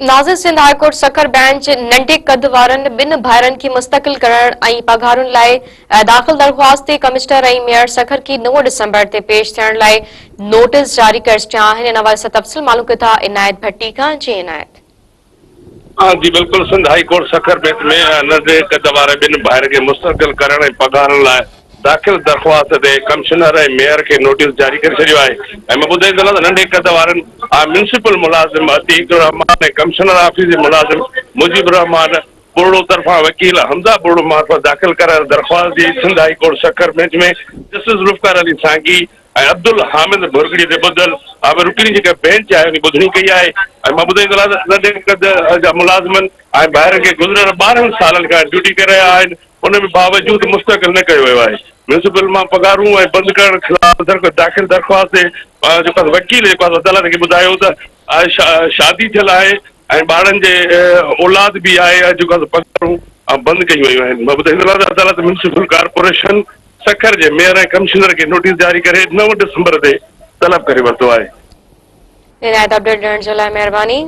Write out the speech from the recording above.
ناظر Sindh high court Sukkur bench ننڍي قد وارن ٻن ڀائرن کي مستقل ڪرڻ ۽ پگهارن لاء داخل درخواست تي ڪمشنر ۽ ميئر سکر کي نو ڊسمبر تي پيش ٿيڻ لاء نوٽيس جاري ڪري ڇڏيا آهن ان حوالي سان تفصيل معلوم ڪيون ٿا عنايت ڀٽي کان جي عنايت. جي بلڪل Sindh high court Sukkur bench ۾ ننڍي قد واري ٻن ڀائرن کي مستقل ڪرڻ ۽ پگهارن لاء داخل درخواست تي ڪمشنر ۽ ميئر کي نوٽيس جاري ڪري ڇڏيو آهي ۽ مان ٻڌائيندو هلان ته ننڍي قد وارن ميونسپل ملازم عتيق الرحمان ۽ ڪمشنر آفيس جي ملازم مجيب الرحمان ٻرڙو طرفان وڪيل حمزه ٻرڙو معرفت داخل ڪرايل درخواست جي Sindh high court Sukkur bench ۾ justice Zulfiqar Ali Sangi ۽ Abdul Hamid Bhurgri تي ٻڌل رڪني جيڪا بينچ آهي ان ٻڌڻي ڪئي آهي ۽ مان ٻڌائيندو هلان ته ننڍي قد جا ملازمن ۽ ڀائرن کي گذريل 12 سالن کان ڊيوٽي ڪري رهيا آهن ان ۾ باوجود مستقل نه ڪيو ويو آهي. ميونسپل مان پگهارون ۽ بند ڪرڻ خلاف داخل درخواست تي جيڪو آهي وڪيل جيڪو آهي عدالت کي ٻڌايو ته شادي ٿيل آهي ۽ ٻارڙن جي اولاد به آهي ۽ جيڪو آهي پگهارون بند ڪيون ويون آهن. عدالت ميونسپل ڪارپوريشن سکر جي ميئر ۽ ڪمشنر کي نوٽيس جاري ڪري 9 ڊسمبر تي طلب ڪري ورتو آهي. عنايت اپڊيٽ ڏيڻ جي لاء مهرباني.